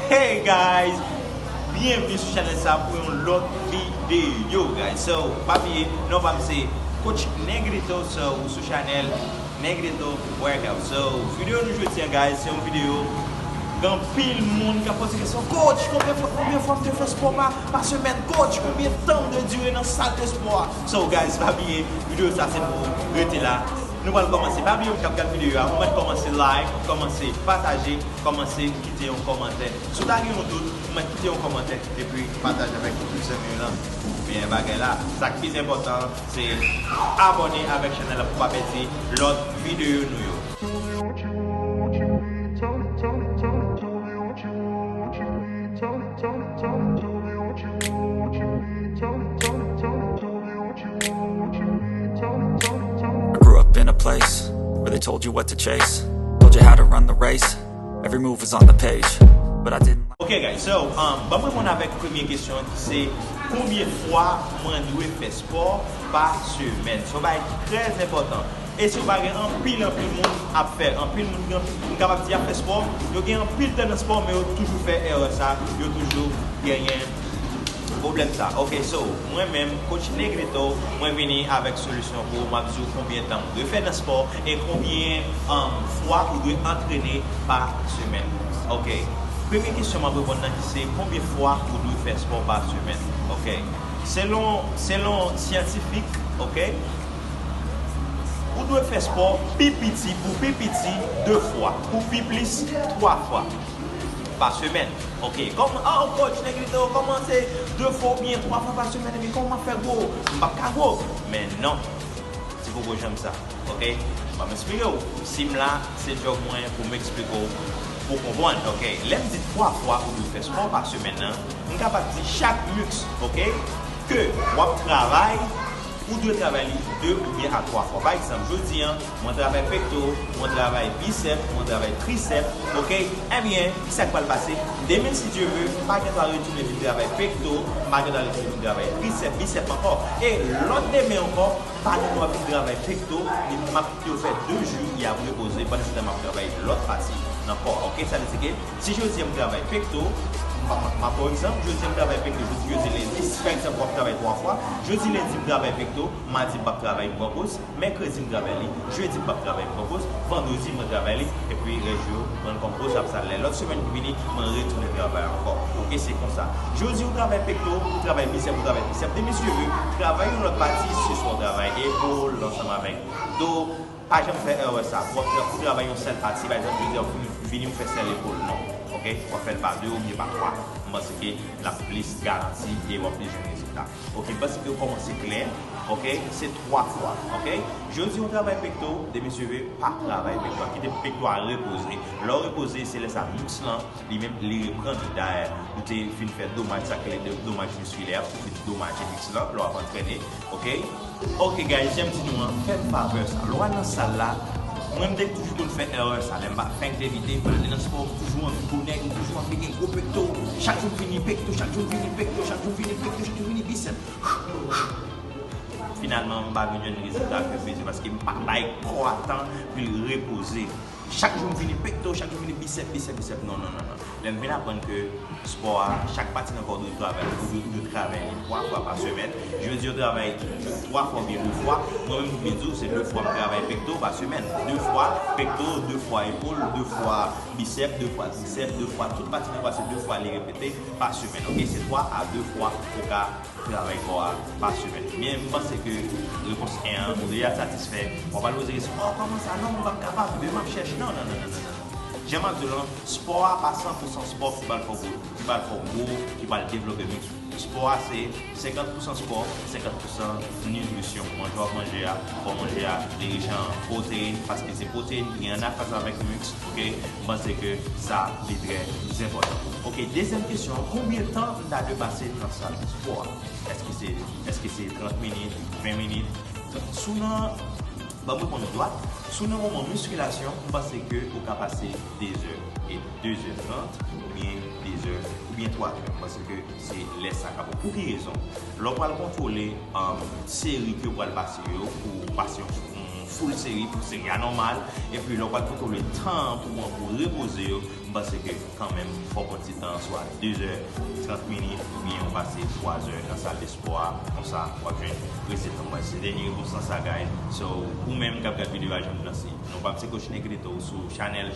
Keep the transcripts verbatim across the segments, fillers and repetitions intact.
Hey guys, byenvni sou chanèl sa pou yon lòt videyo guys. So, pa bliye, non pa m se Coach Negrito, so ou sou chanèl Negrito Workout. So, videyo nou jodi an guys, se yon videyo gen anpil moun k ap poze kesyon, coach, konbyen fwa, konbyen fwa m dwe fè spò pa, pa semèn, coach, konbyen tan m dwe dire nan sal de spò a? So guys, pa bliye, videyo sa se pou rete la. Nou pral kòmanse. Pa bliye ou k ap gad videyo a, ou mèt kòmanse like, kòmanse pataje, kòmanse kite yon kòmantè. Si w ta gen yon dout, ou mèt kite yon kòmantè epi pataje avèk tout zanmi w lan. Men bagay la, sa k pi enpòtan, se abòne avèk chanèl la pou w pa pèdi lòt videyo nou yo. I grew up in a place where they told you what to chase, told you how to run the race. Every move was on the page, but I didn't. Ok guys, so um, ban m reponn avèk premye kesyon ki se konbyen fwa mwen dwe fè spò pa semèn? Se yon bagay ki trè enpòtan. E si w pa gen anpil anpil moun ap fè, anpil moun gen, m kapab di ap fè spò, yo gen anpil tan nan spò men yo toujou fè erè sa, yo toujou genyen pwoblèm sa. Ok, so mwen menm, coach Negrito, mwen vini avèk solisyon pou ou. M ap di w konbyen tan m dwe fè nan spò e konbyen um, fwa ou dwe antrene pa semèn. Ok, premye kesyon m ap reponn nan ki se konbyen fwa ou dwe fè spò pa semèn? Ok, selon selon syantifik, ok, ou dwe fè spò pi piti, pou pi piti de fwa, pou pi plis twa fwa pa semèn. Ok, kòman, oh coach Negrito, kòman se de fwa oubyen twa fwa pa semèn, epi kòman m ap fè gwo? M p ap ka gwo. Men non, ti poko janm sa. Ok, ban m eksplike w. Si m la, se djòb mwen pou m eksplike w, pou w konprann. Ok, lè m di twa fwa ou dwe fè spò pa semèn nan, m kapab di chak miks, ok, ke w ap travay, ou dwe travay li de oubyen a twa fwa. Pa egzanp, jodi an, mwen travay pekto, mwen travay bisèp, mwen travay trisèp, ok? Ebyen, kisa k pral pase? Demen, si Dye ve, m pa gen dwa retounen vin travay pekto, m pa gen dwa retounen vin travay trisèp, bisèp ankò. E lòt demen ankò, m pa gen dwa vin travay pekto, m ap kite yo fè de jou, y ap repoze, pandan se tan m ap travay lòt pati nan kò a, ok? Sa vle di ke si jodi an m travay pekto, m ap ba w egzanp, jodi an m travay pekto, jodi, jodi lendi, pa egzanp, w ap travay twa fwa, jodi lendi m travay pekto, madi m p ap travay, m pran poz, mèkredi m travay li, jedi m p ap travay, m pran poz, vandredi mwen travay li, epi rès jou yo mwen pran poz, ap sa lè lòt semèn ki vini, mwen retounen travay ankò. Ok, se konsa. Jodi ou travay pekto, ou travay bisèp, ou travay trisèp, demen si Dye ve, travay yon lòt pati, se swa w travay epòl ansanm avèk do, pa janm fè erè sa. Pou w ap tra- pou travay yon sèl pati, pa egzanp, jodi a w vini, vini w fè sèl epòl, non. Ok? W ap fè l pa de oubyen pa twa. M panse ke l ap plis garanti e w ap plis jwenn rezilta. Ok, m panse ke w kòmanse klè. Ok, se twa fwa. Ok, jodi w travay pekto, demen si Dye ve, pa travay pekto a. Kite pekto a repoze. Lè w repoze, se lè sa miks lan li menm li reprann li. Dayè, ou te fin fè domaj, sa k rele domaj miskilè, ou fin domaje miks lan lè w ap antrene. Ok? Ok guys, jan m di nou an, fè m favè sa. Lè w al nan sal la, mwen m te toujou konn fè erè sa. Lè m pa fenk te mete, m ale nan spò, m toujou anvi gwo nèg, m toujou anvi gen gwo pekto. Chak jou m vini pekto, chak jou m vini pekto, chak jou m vini pekto, chak jou m vini bisèp. Finalman, m pa vin jwenn rezilta ke m bezwen paske m pa bay kò a tan pou l repoze. Chak jou m vini pekto, chak jou m vini bisèp, bisèp, bisèp. Non, non, non, non. Lè m vin aprann ke spò a, chak pati nan kò w dwe travay, ou dwe, ou dwe travay li twa fwa pa semèn. Jodi yo travay twa fwa oubyen de fwa. Mwen menm, pou byen di w, se de fwa m travay pekto pa semèn. De fwa pekto, de fwa epòl, de fwa bisèp, de fwa trisèp, de fwa tout pati nan kò a, se de fwa li repete pa semèn. Ok, se twa a de fwa ou ka travay kò a pa semèn. Men m panse ke repons en an, ou deja satisfè. W ap al poze kesyon, oh, kòman sa? Non, m p ap kapab, men m ap chèche. Non, non, non, non, non, non. Jan m ap di w lan, spò a pa san pou san spò ki pral fè w gwo, ki pral fè w gwo, ki pral devlope miks ou. Spò a se senkant pou san spò, senkant pou san nitrisyon. Manje w ap manje a, fò manje a li rich an pwoteyin, paske se pwoteyin ki gen annafas avèk miks, ok? M panse ke sa, li trè enpòtan. Ok, dezyèm kesyon an, konbyen tan m ta dwe pase nan sal de spò a? Èske se, èske se trant minit, ven minit? Si w nan, ban m reponn ou dwat, si w nan moman miskilasyon, m panse ke ou ka pase de zè, e de zè trant, oubyen de zè, oubyen twa zè. M panse ke se lè sa k ap bon. Pou ki rezon? Lè w pral kontwole, um, seri ke w pral pase yo, pou w pase yon, yon full seri, pou seri a nòmal, epi lè w pral kontwole tan an pou w pran pou w repoze yo, M panse ke kanmenm fòk yon ti tan, swa de zè trant minit oubyen ou pase twa zè nan sal de spò a, konsa w ap jwenn rezilta. Mwen se dènye repons lan sa, guys. So, ou menm k ap gad videyo a, jan m di w, non pa m se Coach Negrito sou chanèl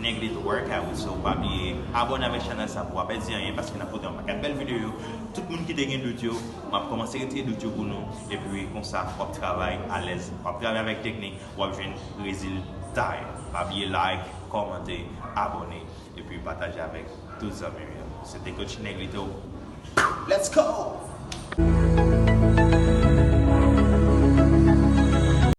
Negrito Workout. So, pa bliye abòne avèk chanèl sa pou w pa pèdi anyen, paske n ap pote yon pakèt bèl videyo. Tout moun ki te gen dout yo, m ap kòmanse retire dout yo pou nou. Epi konsa, w ap travay alèz, w ap travay avèk teknik, w ap jwenn rezilta yo. Pa bliye like, kòmante, abòne, epi pataje avèk tout zanmi w yo. Se te Coach Negrito. Let's go!